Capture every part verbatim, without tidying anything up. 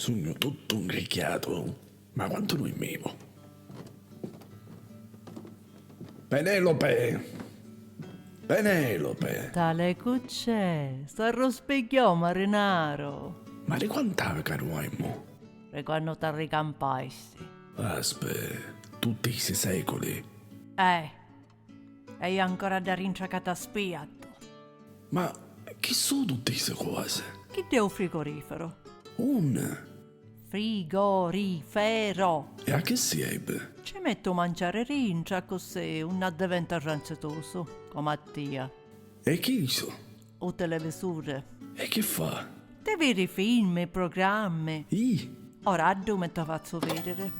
Sugnu tuttu ngricchiatu. Ma quantu durmivu? Penelope! Penelope! Tale cu c'è? S'arruspigghiò, marinaru! Ma di quant'havi ca duormu? Di quannu t'arricampasti. Aspe, tutti sti seculi. Eh, e io ancora ddà rintra ca t'aspiattu. Ma chi su tutti sti cosi? Chiddu è u frigorifero. Un? Frigorifero! E a chi sirvi? Ci mettu u manciari rintra, accussì un addiventa ranzitusu, comu a tia. E chi su? U televisuri. E chi fa? Ti viri filmi, programmi. Ih! Ora a ddu mi ti fazzu vidiri.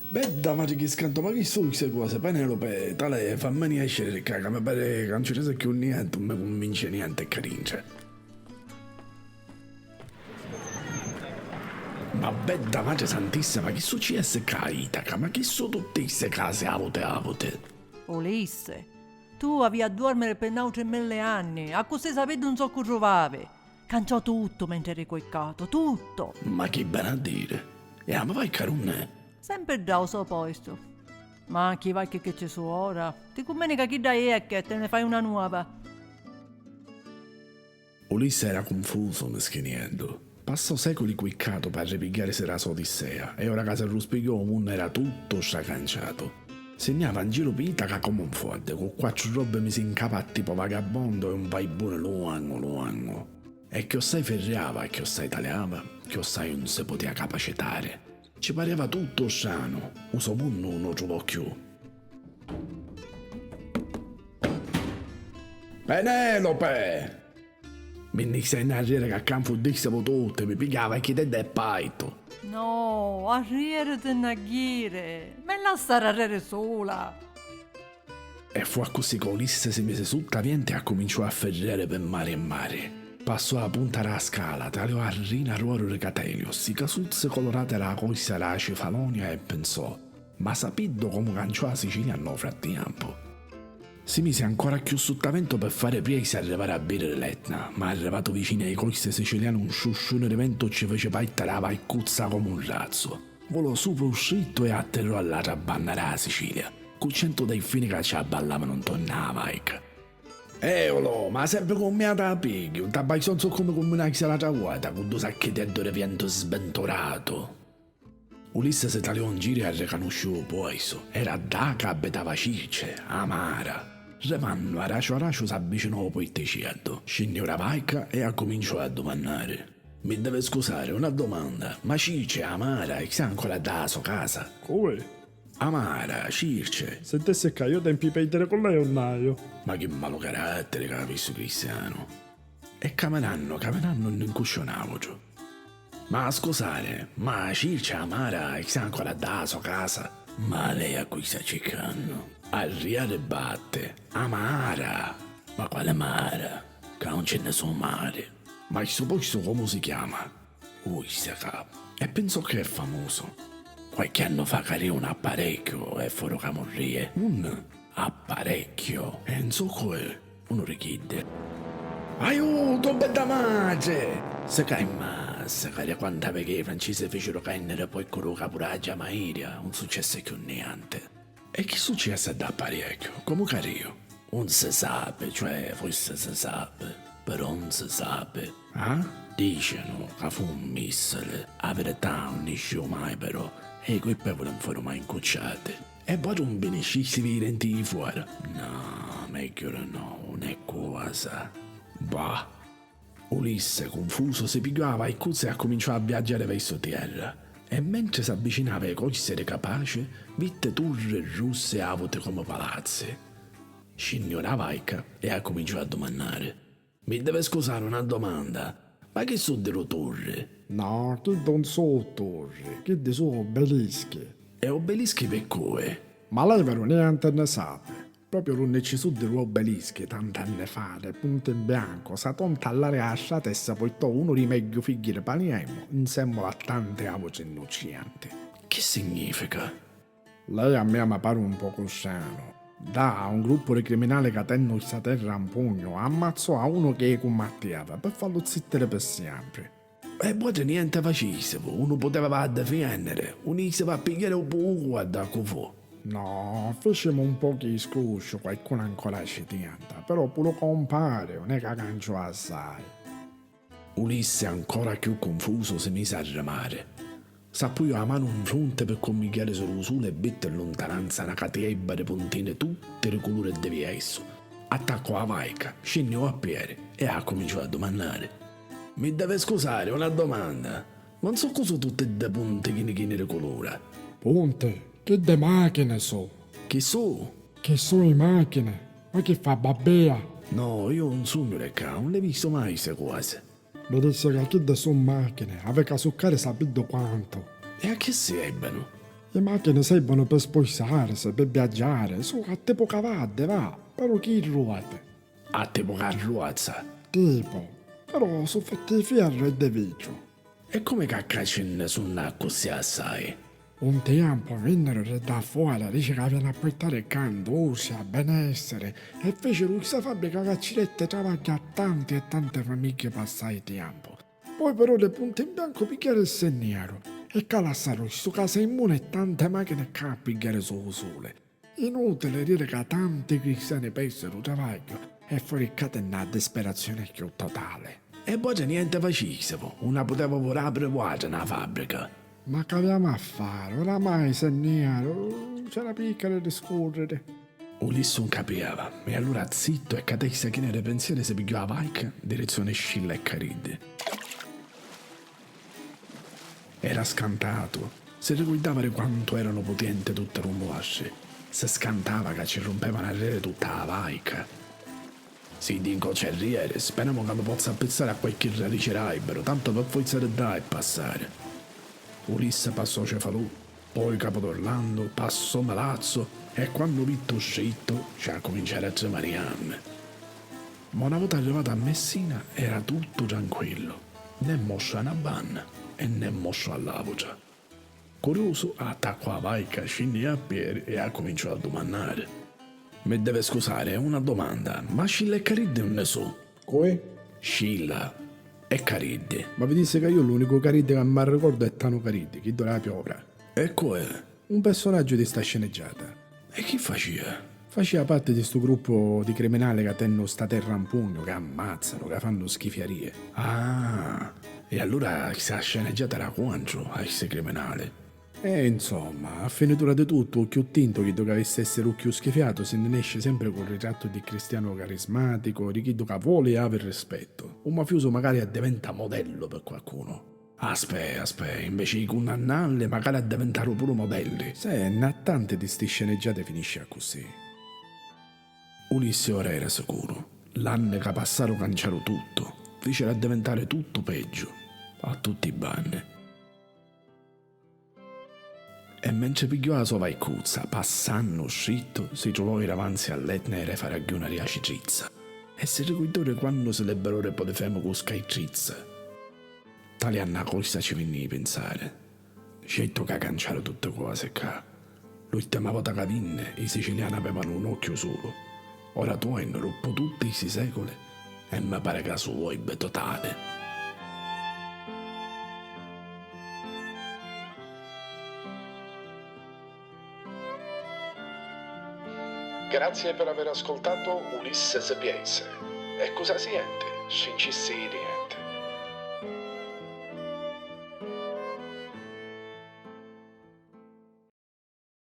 Bedda matri chi scantu, ma chi su sti cosi, Penelope, talè, fammi nesciri di ccà, ca mi pari ca non ci resta cchiù nienti, non mi cunvinci nienti ccà dintra. Ma bedda matri santissima, chi successi ccà a Itaca? Ma chi su tutti sti casi avuti avuti? Ulisse, tu avi a duormiri pi n'autri milli anni, accussì sapiddu un soccu truvavi. Canciò tuttu mentri eri cuiccatu, tuttu! Ma chi veni a diri? E a me vaica d'unn'è? Sempri ddà ô so postu. Ma chi vaichi chi ci su ora? Ti cummini ca chidda iecchi e ti nni fai una nuova. Ulisse era cunfusu, mischinieddu. Passò seculi cuiccatu p'arripigghiarisi dâ so odissea, e ora ca s'arruspigghiò u munnu era tuttu stracanciatu. Si nni java 'n giru pi Itaca comu un foddicu, cu quattru robbi misi 'n capa a tipu vagabondu e un vaibuni luangu luangu. E chiossai firriava e chiossai taliava, chiossai un si putia capacitari. Ci pariava tuttu stranu, u so munnu un u truvò cchiù. Penelope! Mi nni jissi a nnarriri ca ccà 'nfuddistivu tutti, mi pigghiava e chidedda è paitu. No, arrieri ti nna jiri, mi lassari arreri sula. E fu accussì ca Ulisse si misi sutta venti e accuminciò a firriari pi mari e mari. Passò a punta dâ scala, taliò a rina d'oru di Catelius, i casuzzi colorati dâ costa dâ Cifalonia e pinsò: ma sapiddu comu canciò a Sicilia nnô frattiempu? Si misi ancora cchiù sutta ventu pi fari prisa e arrivari a vidiri l'Etna, ma arrivatu vicinu â costa siciliana un strusciuni di ventu ci fici parta dâ vaikuzza comu un razzu. Vulò supra u strittu e atterrò a l'atra banna dâ Sicilia, cu centu delfini ca ci abballavanu ntornu â vaica. Eolo, ma sempri cu mia ta pigghiu, un t'abbassò un soccu comu mi n'axi l'atra vota, cu du sacchiteddu di vientu sbinturatu. Ulisse si taliò 'n giru e arricanusciu u poisu. Era ddà ca abitava Circe, a mara. Rivannu araciu araciu s'avvicinò ô puitticieddu, scinniu dâ vaica e accuminciò a dumannari: Mi devi scusari, una domanda, ma Circe, a mara, è ccà ancora ddà a so casa? Cui? A mara, Circe. Sintessi ccà, io tempi pi perdiri cu lei un haiu. Ma chi malu caratteri ca avissi u cristianu! E caminannu, caminannu nni ncusciò n'autru. Ma scusari, ma Circe, a mara, è ccà ancora ddà a so casa? Ma lei a cui sta circannu? Arriari batti, a mara! Ma quali mara? Ccà un ci nni su mari. Ma stu postu comu si chiama? Uisteca. E pinsò chi è famusu. Qualchi annu fa carì un apparecchiu e foru camurrie. Un apparecchiu? E 'n soccu è? Unu di chiddi. Aiutu, bedda matri! Se ca è massa, ca di quantu aveghi i francisi ficiru canniri poi cu du capuraggia mairia, un successi cchiù nianti. E chi successi ddà apparecchiu? Comu carìu? Un si sapi, cioè, forsi si sapi, però un si sapi. Ah? Dicinu ca fu un missili, a virità un nisciu mai però, e i culpevuli un foru mai ncucciati. E vuatri un vi niscistivi i denti di fora? No, megghiu di no, un è cosa. Bah. Ulisse, cunfusu, si pigghiò a vaikuzza e accuminciò a viaggiari versu tierra. E mentri s'avvicinava ê costi di Capaci, vitti turri russi avuti comu palazzi. Scinniu dâ vaica e accuminciò a dumannari: Mi devi scusari una domanda, ma chi su di lu turri? No, chiddi un su turri, chiddi su obelischi. E obelischi pi cui? Ma lei veru nianti nni sapi. Propriu dunni ci su di l'obelischi tant'anni fa, di puntu in biancu, sa tonta all'aria a strata e si purtò unu dî megghiu figghi di Paliemu, nsemmula a tanti autri nnuccianti. Chi significa? Lei a mia mi pari un pocu stranu. Ddà, un gruppu di criminali ca tennu sta terra 'n pugnu, ammazzò a unu chi i cummattiava, pi fallu zittiri pi siempri. E vuatri niente facistivu, unu puteva va a difienniri, unu jisiva a pigghiari u bucu a dda cu fu. No, ficimu un pochi di scrusciu, qualcunu ancora ci tienta, però puru compari, un è ca canciò assai. Ulissi, ancora chiù cunfusu, si misi a rimari. S'appuiò a manu 'n frunti pi cummigghiarisi lu suli e vitti 'n luntananza na catiebba di puntini tutti di culuri diversu. Attaccò a vaica, scinniò a pieri e accuminciò a dumannari. Mi devi scusari, una domanda. Ma 'n su cosu tutti ddi punti chini chini di culura? Punti? Chiddi machini su. Chi su? Chi su i machini? Ma chi fa, babbia? No, iu 'un sugnu di ccà, 'un li vistu mai sti cosi. Mi dissi ca chiddi su machini, havi ca succari sapiddu quantu. E a chi sirvinu? I machini sirvinu pi spustarisi, pi viaggiari, su a tipu cavaddi, va, però chi ruoti. A tipu carruazza. Tipu, però su fatti di fierru e di vitru. E comu ca ccà ci nni sunnu accussì assai? Un tiempu vinniru di ddà fora, dici ca avìanu a purtari ccà industria, benessiri, e ficiru sta fabbrica ca ci detti travagghiu a tanti e tanti famigghi pi assai tiempu. Poi però di puntu in biancu pigghiaru e si nni jeru, e ccà lassaru stu casu immuni e tanti machini ccà a pigghiari su u suli. Inutili diri ca tanti cristiani persiru u travagghiu e furicati nna dispirazioni cchiù totali. E vuatri nienti facistivu, 'un a puteva puru apriri vuatri na fabbrica. Ma c'aviamu a fari? Oramai si nni jeru, c'era picca di discurriri. Ulissi 'un capiava, e allura zittu e ca testa china di pensieri si pigghiò a vaica direzioni Scilla e Cariddi. Era scantatu, si ricurdava di quantu eranu putienti tutti lu muastri, si scantava ca ci rumpevanu a riri tutta a vaica. Si dinco c'è riri, speramu ca mi pozza appizzari a qualchi radici d'alberu, tantu pi forza di dda e passari. Ulissi passò Cefalù, poi Capodorlandu, passò Milazzu e quannu vitti u strittu ci accuminciaru a trimari i gammi. Ma una vota arrivatu a Messina era tuttu tranquillu, né mostru a na banna e né mostru a l'autra. Curiusu, attaccò a vaica, scinniu a pieri e accuminciò a dumannari. Mi devi scusari, una domanda, ma Scilla e Cariddi unni su? Cui? Scilla e Cariddi. Ma vi dissi ca iu l'unicu Cariddi ca m'arricordu è Tanu Cariddi, chiddu dâ piovra. E cu è? Un personaggiu di sta sceneggiata. E chi facìa? Facìa parti di stu gruppu di criminali ca tennu sta terra 'n pugnu, ca ammazzanu, ca fannu schifiarìi. Ah, e allura sta sceneggiata era contru a sti criminali. E insomma, a finitura di tuttu, u cchiù tintu, chiddu ca avissi essiri u cchiù schifiatu, si nni nesci sempri cu u ritrattu di cristianu carismaticu, di chiddu ca voli e havi rispettu. U mafiusu macari addiventa modellu pi qualcunu. Aspè, aspè, inveci di cunnannalli, macari addiventaru puru modelli. Sè, nna tanti di sti sceneggiati finisci accussì. Ulissi ora era sicuru. L'anni ca passaru canciaru tuttu, ficiru addivintari tuttu peggiu, a tutti i banni. E mentri pigghiò a so vaikuzza, passannu u strittu, si truvò iravanzi all'Etna e re faragghiuna di Acitrizza, e si ricurdò di quannu si liberò di Polifemu cu Scaitrizza. Tali a na cosa ci vinni di pinsari. Certu ca canciaru tutti cosi ccà. L'urtima vota ca vinni, i siciliani avevanu un occhiu sulu. Ora tuennu doppu tutti sti seculi e mi pari ca su orbi totali. Grazie per aver ascoltato Ulisse Sapienze. E cosa si sente? Scincissini.